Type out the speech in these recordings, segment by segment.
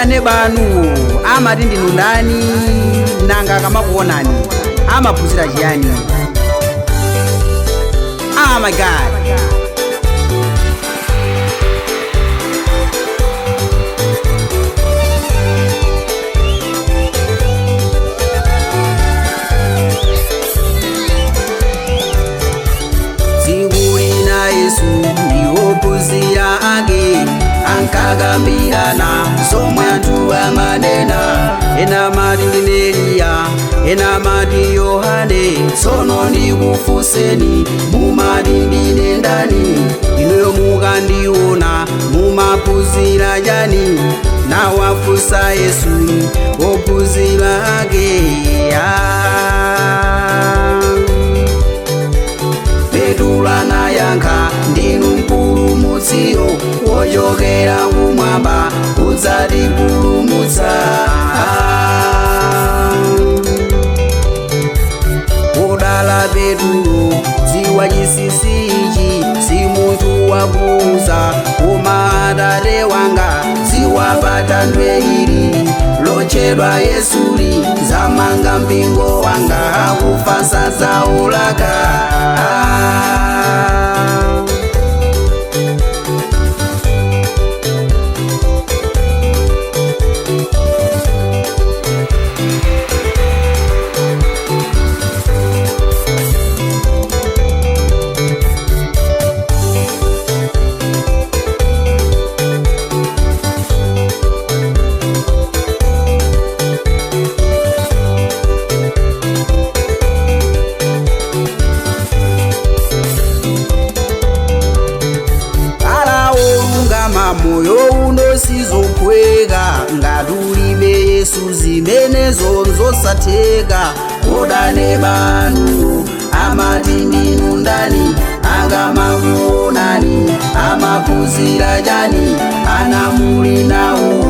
Aneba anuwo amati ndinu ndani? Nanga akamakuonani amaphunzira chiyani? Oh my God. Tsiku lina Yesu ndi ophunzira ake ankakambirana zomwe anthu amanena. Ena amati ndine Eliya, ena amati Yohane. Tsono ndikufunseni, mumati ndine ndani? Inuyo mukandiona mumaphunzira chani? Nawafunsa Yesu ophunzira ake. Petro anayankha, ndinu mpulumutsiyo wochokera kumwamba udzatipulumutsa. Wodala Petro, dziwa chinsinsi ichi, si munthu wakuuza koma Atate wanga. Dziwa pa thanthwe ili lotchedwa Yesuli zamanga mpingo wanga, akufa sadzaulaka. Kala olungama moyo uno sizophweka, ngati ulibe Yesu zimenezo nzosatheka. Kodi aneba anu amati ndinu ndani? Akamakuonani amaphunzira chani? Ana muli nawo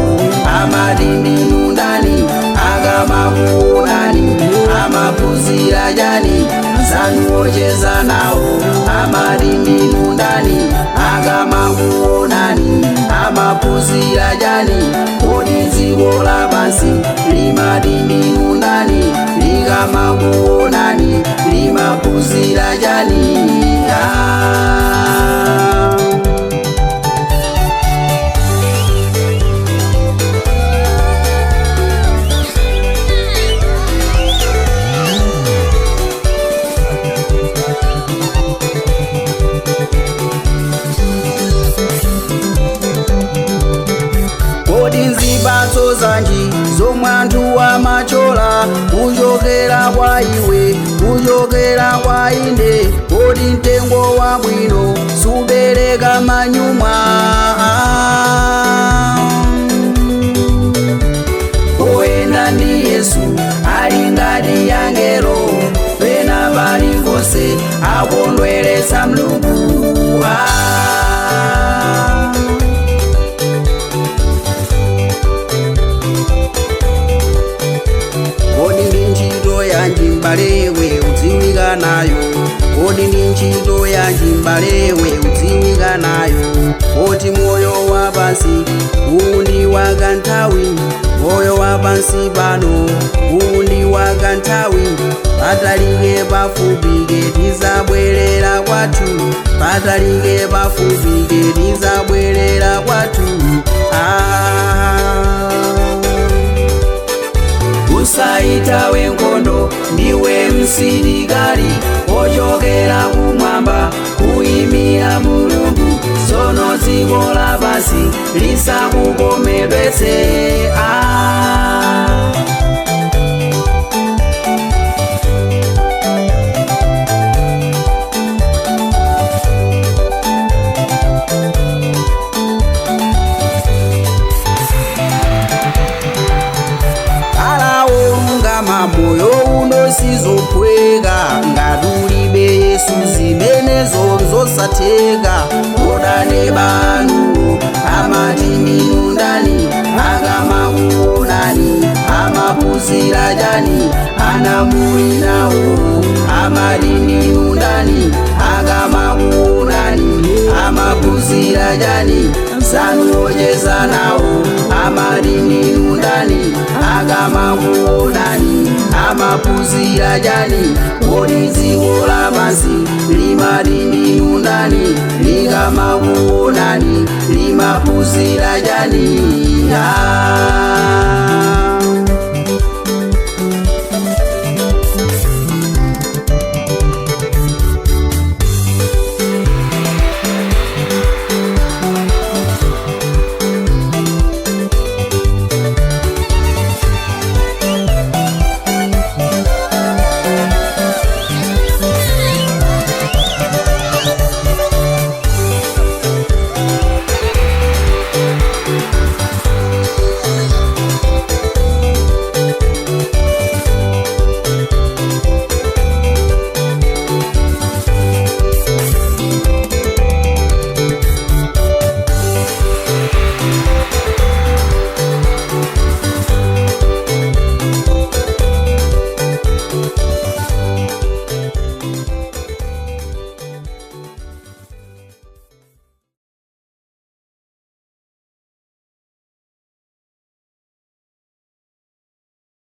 amati ndinu ndani? Akamakuonani amaphunzira chani? Anzanu ocheza nawo amati ndinu ndani? Akamakuonani amaphunzira chani? Kodi dziko lapansi limati ndinu ndani? Likamakuonani limaphunzira chani? Kodi nzipatso zanji zomwe anthu amachola kuchokera kwa iwe, kuchokera kwa ine? Kodi mtengo wabwino subereka manyumwa? Oyenda ndi Yesu ali ngati angelo, pena paliponse akondweretsa Mulungu. Kodi ndi ntchito yanji m'balewe udziwika nayo? Kodi ndi ntchito yanji m'balewe udziwika nayo? Oti moyo wa pansi uwu ndi wakanthawi, moyo wa pansi pano uwu ndi wakanthawi. Patalike pafupike tizabwerera kwathu, patalike pafupike tizabwerera kwathu. Usaitawe nkhondo, ndiwe msilikali ochokera kumwamba kuyimira Mulungu. Tsono dziko lapansi lisakukomedwetse. Kala olungama moyo uno sizophweka, ngati ulibe Yesu zimenezo nzosatheka. Kodi aneba anu amati ndinu ndani? Akamakuonani amaphunzira chani? Ana muli nawo amati ndinu ndani? Akamakuonani amaphunzira chani? Anzanu ocheza nawo amati ndinu Akamakuonani amaphunzira chani? Kodi dziko lapansi limati ndinu ndani? Likamakuonani limaphunzira chani? Ah.